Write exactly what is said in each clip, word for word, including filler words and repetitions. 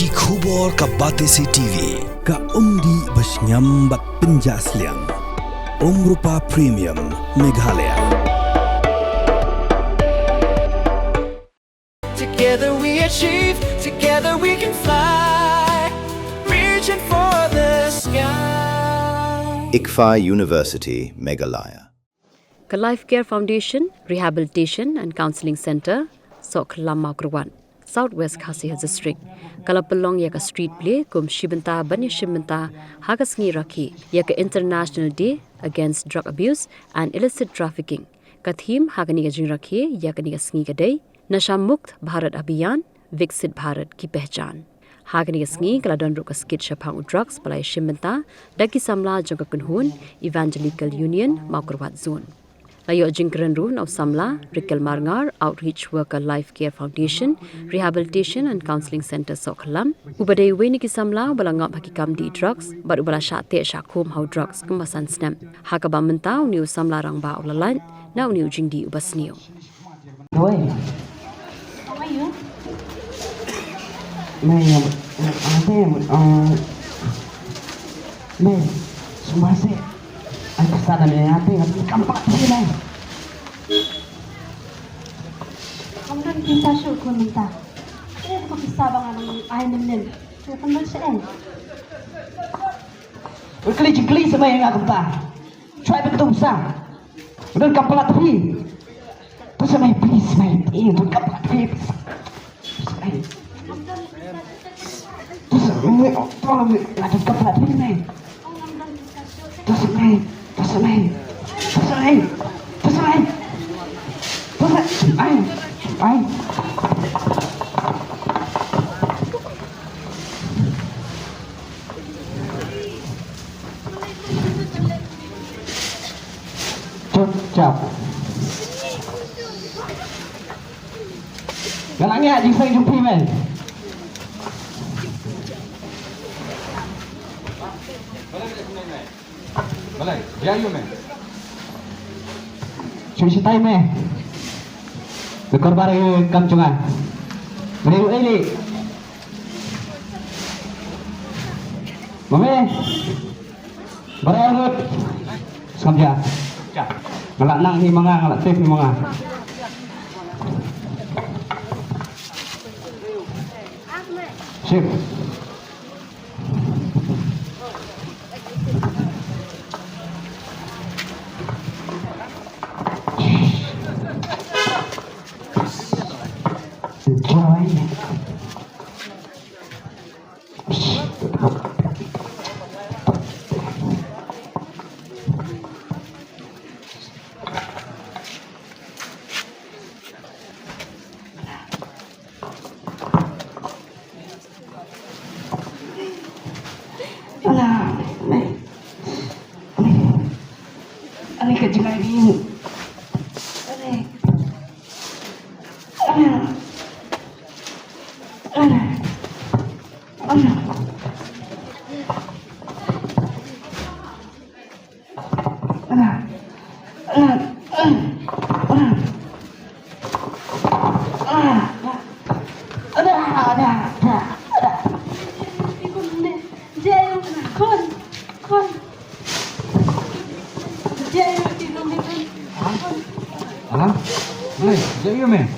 Ki khubor ka Batesi T V, ka umdih ba shngiam bad pynjah sliang. Umrupa Premium, Meghalaya. Together we achieve, together we can fly, reaching for the sky. ICFAI University, Meghalaya. Ka Life Care Foundation, Rehabilitation and Counselling Centre, Sohkhlam Mawkyrwat, South West Khasi Hills District, ka la pynlong ïa ka street play kum shi bynta ban ïashim bynta ha ka sngi rakhe ïa ka International Day Against Drug Abuse and Illicit Trafficking. Ka theme ha kane ka jingrakhe ïa kane ka sngi ka dei Nasha Mukt Bharat Abhiyan, Viksit Bharat Ki Pehchan. Ha kane ka sngi ka la don ruh ka skit shaphang u drugs ba la ïashim bynta da ki samla jong ka kynhun Evangelical Union Mawkyrwat Zone. La ïoh jingkren ruh na u samla Rikel Marngar, Outreach Worker, Life Care Foundation, Rehabilitation and Counselling Centre, Sohkhlam, uba dei uwei na ki samla uba la ngop ha ki kam dih drugs bad uba la shah teh shah khum ha u drugs kumba san snem. Ha kaba mynta une u samla rangbah u la lait na une u jingdih uba sniew. Oi. How are you? Mei, ate, uh, mei, sumase. Ai, pisa da mei, ate, ate, kam pat sini, mei. Kam don pisa shuh khun mynta. Ate, ko pisa ba nga nang ai nym nym. Ko kam don sha eng. Kli jingkli sa mei nga kumta. Try ba katu pisa. Don kam palat phi. To sa mei, please, mei. Eh, don kam palat phi. To sa mei. To sa mei. Nga don kam palat phi, mei. To sa mei. To sa mei. To sa mei. To sa mei. To sa mei. Chupchap. Nga la ngiah jingseng jong phi, mei. Balei, ïa ïu, mei. Shu shatai, mei. Te kor ba re kam jong nga. Balei ïu ei li. Mami. Bara rut. Skam ja. Nga la nang hi ma nga, nga la tip hi ma nga. Sip. Enjoy. Ala, mei. Ani ka jingai ni. Ani. Ani. Ani. Ani. Alam? Boleh? Jap, ya, meh.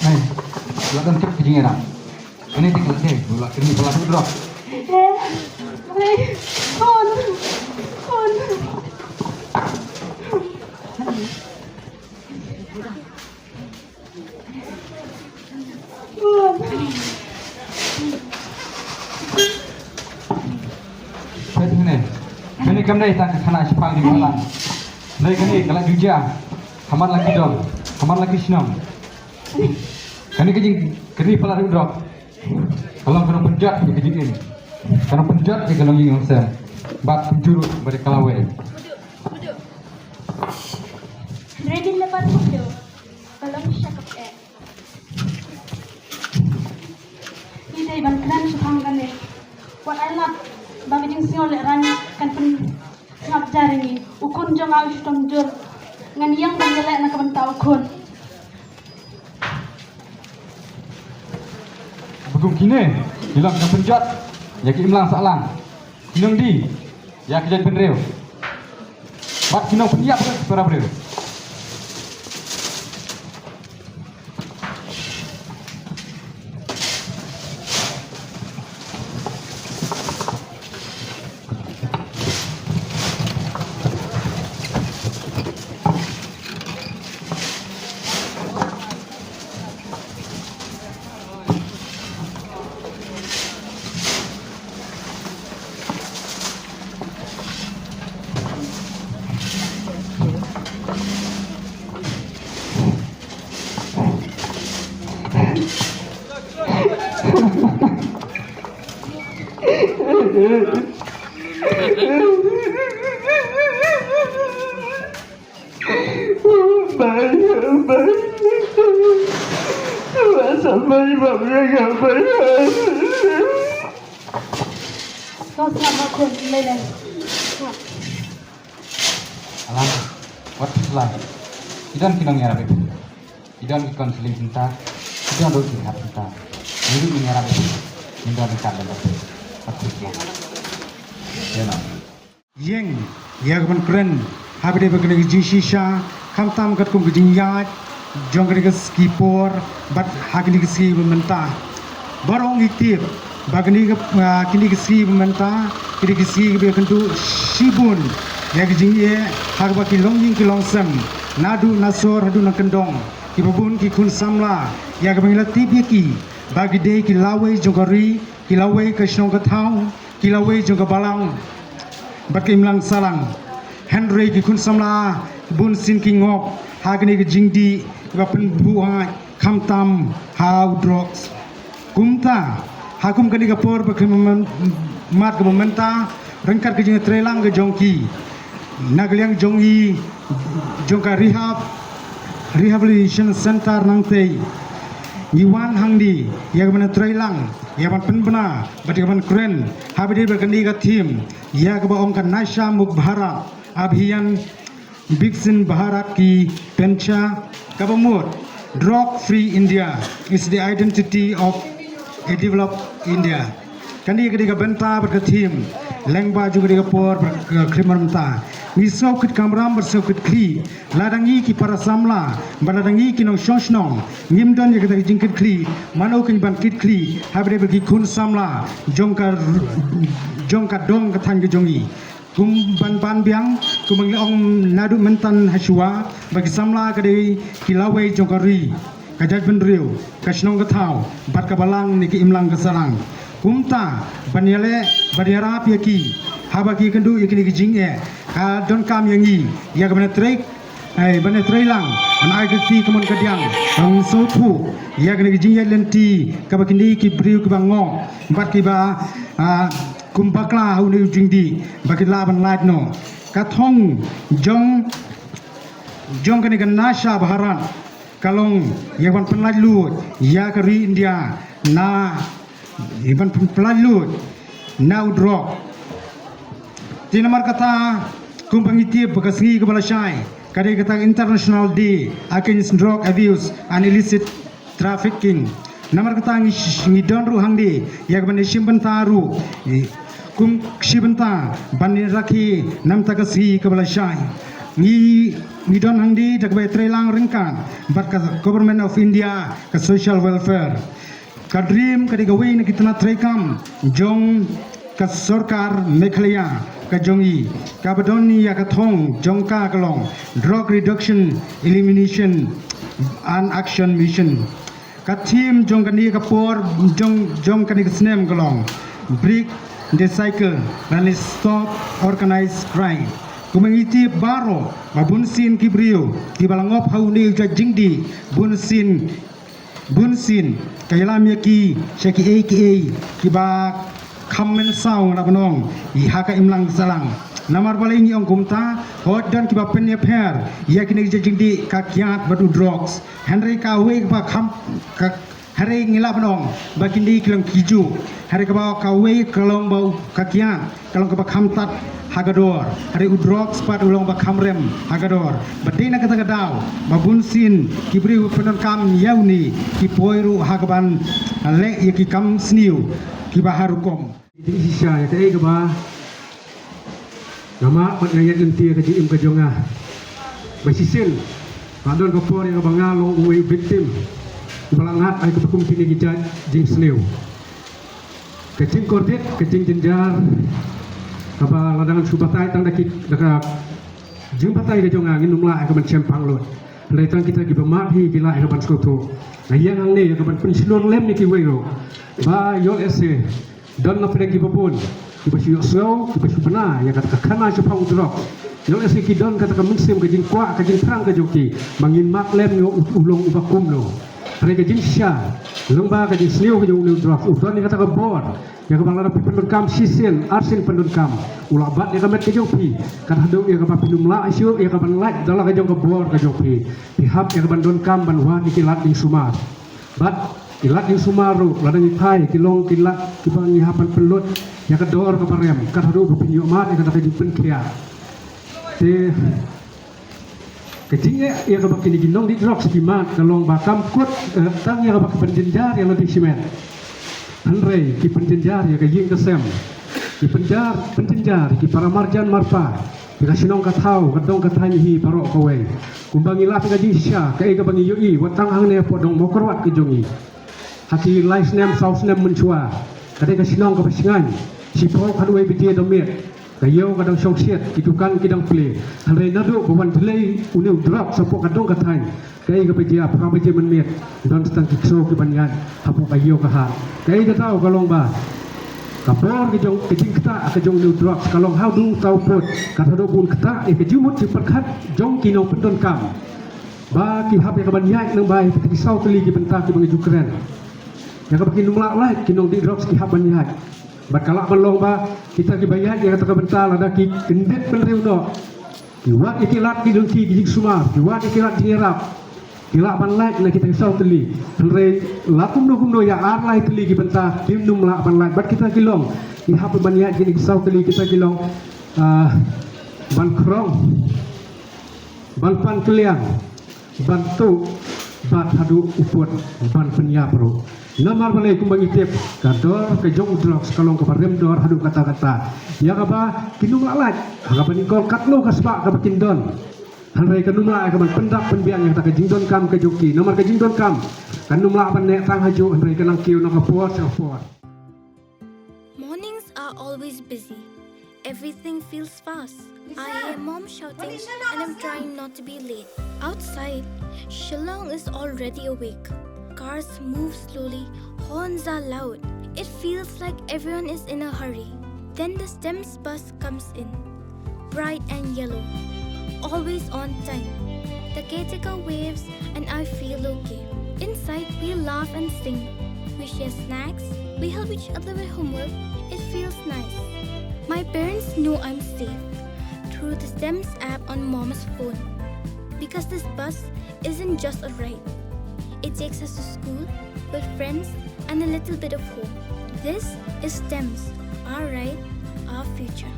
Meh, silakan cek ke jingera. Ini tik lagi, bola kini bola duduk. Peit hangne. Kane kam dei tang ka khana shipang ding palat. Dei kane ka la juja. Hamar la ki dong. Hamar la ki shnong. Kane ka jing kane palat u drok. Ka long ka nongpynjot ïa ka jingim. Ka nongpynjot ïa ka longïing longsem. Bad pynjur bad ka lawei. Remin lepas itu. Ka long shakap eh. Ngi dei ban kren shaphang kane. Wat ai lad ba ka jingsngew lehraiñ kan pynsngap jar ïa ngi. U khun jong nga u shitom jur. Ngan ïeng ban ïaleh na ka bynta u khun. Kum kine ki long ka pynjot ïa ki imlang sahlang, ki nongdie ïa ki jaitbynriew bad ki nongpynïap ruh ki para briew. Alang, wat phi lai. Ki don ki nongïarap ïa phi. Ki don ki counseling center. Ki don ruh ki rehab center. Ngi ruh ngi ïarap ïa phi. Ngi don ryngkat lem bad phi. Wat phi lai. Ïa na. Ïeng ïa ka ban kren ha ba dei ba kane ka jingshisha, khamtam katkum ka jingïaid jong kane ka sngi por bad ha kane ka sngi ba mynta. Baroh ngi tip ba kane ka, ah, kane ka sngi ba mynta, kane ka sngi kaba ïakynduh shibun ïa ka jingeh ha kaba ki longïing ki longsem, naduh na sor haduh na kyndong, kiba bun ki khun samla ïa kaba ngi la tip ïa ki ba ki dei ki lawei jong ka ri, ki lawei ka shnong ka thaw, ki lawei jong ka balang bad ka imlang sahlang. Hynrei ki khun samla bunsien ki ngop ha kane ka jingdih kaba pynbuaid khamtam ha u drugs. Kumta ha kum kane ka por ba khlem mat kaba mynta, ryngkat ka jingtreilang ka jong ki na ka liang jong i, jong ka rehab, rehabilitation center Nangtei, ngi wan hangne ïa ka ban treilang, ïa ban pynbna bad ïa ka ban kren ha ba dei ba kane ka theme ïa kaba ong ka Nasha Mukt Bharat Abhiyan, Viksit Bharat Ki Pancha, kaba mut Drug Free India is the identity of a developed India. Kane ka dei ka bynta bad ka theme lyngba jong kane ka por bad ka khyllipmat mynta. Ngi sngew kit kamram bad sngew kit khlieh, lada ngi ki para samla bad lada ngi ki nongshong shnong ngim don ïa kata ka jingkit khlieh, mano kin ban kit khlieh ha ba dei ba ki khun samla jong ka, jong ka dong ka thaiñ ka jong ngi. Kum ban ban biang, kum ban ong naduh mynta hashuwa ba ki samla ka dei ki lawei jong ka ri, ka jaitbynriew, ka shnong ka thaw bad ka balang ne ka imlang ka sahlang. Kumta ban ïaleh ban ïarap ïa ki ha ba ki kynduh ïa kine ki jingeh, ka donkam ïa ngi ïa ka ban trei, eh, ban treilang, ban ai ka kti ka mon ka diang, ban sngewthuh ïa kine ki jingïaid lynti kaba kine ki briew kiba ngop bad kiba, ah, kum bakla ha une u jingdih ba ki lah ban lait noh. Ka thong jong, jong kane ka Nasha Bharat ka long ïa ka ban pynlait lut ïa ka ri India na, ïa ka ban pynlait lut na u drug. Te namar kata, kum ba ngi tip ba ka sngi kaba lashai ka dei kata International Day Against Drug Abuse and Illicit Trafficking. Namar kata ngi sh-, ngi don ruh hangne ïa ka ban ïashim bynta ruh, eh, kum shi bynta ban ïarakhe namar kata ka sngi kaba lashai. Ngi, ngi don hangne da kaba ïatreilang ryngkat bad ka Government of India, ka Social Welfare. Ka DREAM ka dei kawei na ki tnat treikam jong ka sorkar Meghalaya ka jong i, kaba don ïa ka thong jong ka ka long Drug Reduction, Elimination and Action Mission. Ka theme jong kane ka por jong, jong kane ka snem ka long Break the Cycle lane Stop Organized Crime. Kumba ngi tip baroh ba bunsien ki briew kiba la ngop ha une u jait jingdih, bunsien bunsien ka ïalam ïa ki sha kiei kiei kiba kham mynsaw, nga lah ban ong, ha ka imlang sahlang. Namar balei ngi ong kumta? Hooid, don kiba pynïapher ïa kine ki jait jingdih, ka kiad bad u drugs. Hynrei kawei kaba kham, ka, hynrei ngi lah ban ong ba kine ki long kijuh. Hynrei kaba kawei ka long ba u, ka kiad ka long kaba kham tad ha ka dor, hynrei u drugs pat u long ba kham rem ha ka dor. Ba dei na kata ka daw ba bunsien ki briew ba pyndonkam ïa une ki poi ruh ha ka ban Leh ïa ki kam sniew kiba ha rukom. Jingshisha ïa kaei kaba nga mad bad nga ïaid lynti ïa ka jingim ka jong nga. Ba shisien la don ka por ïa kaba nga long uwei u victim uba la ngat ïa kaba kum kine ki jait jingsniew. Ka jingkordit, ka jingjynjar kaba la dang shu batai tang da ki da ka jingbatai ka jong nga, ngin ym lah ïa ka ban shemphang lut. Hynrei tang kita kiba mad hi ki lah ïa ka ban sngewthuh. Nga ïeng hangne ïa ka ban pynshlur lem ïa kiwei ruh ba ïoh lehse don na pdeng kiba bun kiba shu ïohsngew, kiba shu bna ïa kata ka khana shaphang u drok. Ïoh lehse ki don kata ka mynsiem, ka jingkwah, ka jingthrang ka jong ki ba ngin mad lem ïa u, u long uba kumno. Hynrei ka jingshisha lyngba ka jingsniew ka jong une u drok, u don ïa kata ka bor ïa kaba lada phi pyndonkam shisien arsien pyndonkam, u la bat ïa ka met ka jong phi. Kat haduh ïa kaba phin ym lah shuh ïa ka ban lait da la ka jong ka bor ka jong phi. Phi hap ïa ka ban donkam ban wad ïa ki lad jingsumar. Bad ki lad jingsumar ruh lada ngi phai ki long ki lad kiba ngi hap ban pynlut ïa ka dor kaba rem kat haduh ba phin ïoh mad ïa kata ka jingpynkhiah. Te ka jingeh ïa kaba kine ki nongdih drugs ki mad ka long ba kam kut, eh, tang ïa kaba ki pynjynjar ïa lade shimet. Hynrei ki pynjynjar ïa ka ïing ka sem. Ki pynjar, pynjynjar ïa ki para marjan marpa, ïa ka shnong ka thaw, ka dong ka thaiñ hi baroh kawei. Kumba ngi lap ïa ka jingshisha kaei kaba ngi ïohi wat tang hangne hapoh dong Mawkyrwat ka jong ngi. Ha ki lai snem saw snem mynshuwa, ka dei ka shnong kaba shngaiñ. Shiphew khatwei baje da miet ka ïew ka dang shongshit, ki dukan ki dang plie. Hynrei naduh ba wan dlei une u drok shapoh ka dong ka thaiñ, kaei kaba jia, phra baje mynmiet don tang ki ksew ki ban ïaid hapoh ka ïew ka hat. Kaei ka daw ka long ba ka bor ka jong, ka jingktah ka jong une u drok ka long haduh taw put, kat haduh bun ktah ïa ka jingmut jingpyrkhat jong ki nongpyndonkam. Ba ki hap ïa ka ban ïaid nang ba ïa ki saw tylli ki bynta kiba ngi ju kren. Ïa kaba kin ym lah lait ki nongdih drugs ki hap ban ïaid. Bad ka lah ban long ba kita kiba ïaid ïa kata ka bynta lada ki kyndit bynriew noh, ki wad ïa ki lad ki lynti ki jingsumar, ki wad ïa ki lad jingïarap, ki lah ban lait na kita ki saw tylli. Hynrei la kumno kumno ïa ar lai tylli ki bynta kim nym lah ban lait. Bad kita ki long, ki hap ban ïaid kine ki saw tylli, kita ki long, ah, ban khrong, ban pan kylliang, ban tuh, bad haduh u pud ban pynïap ruh. Namar balei, kumba ngi tip, ka dor ka jong u drugs ka long kaba rem dor haduh katta katta. Ïa kaba kin ym lah lait ha kaba nyngkong katno ka spah kaba kin don. Hynrei kan ym lah ïa ka ban pyndap pynbiang ïa kata ka jingdonkam ka jong ki. Namar ka jingdonkam kan ym lah ban neh tang hajuh, hynrei kan nang kiew na ka por sha ka por. Mornings are always busy. Everything feels fast. I hear mom shouting and I'm trying not to be late. Outside, Shillong is already awake. Cars move slowly, horns are loud. It feels like everyone is in a hurry. Then the STEMS bus comes in. Bright and yellow. Always on time. The caretaker waves and I feel okay. Inside, we laugh and sing. We share snacks. We help each other with homework. It feels nice. My parents know I'm safe through the STEMS app on mom's phone. Because this bus isn't just a ride, it takes us to school, with friends, and a little bit of hope. This is STEMS, our ride, our future.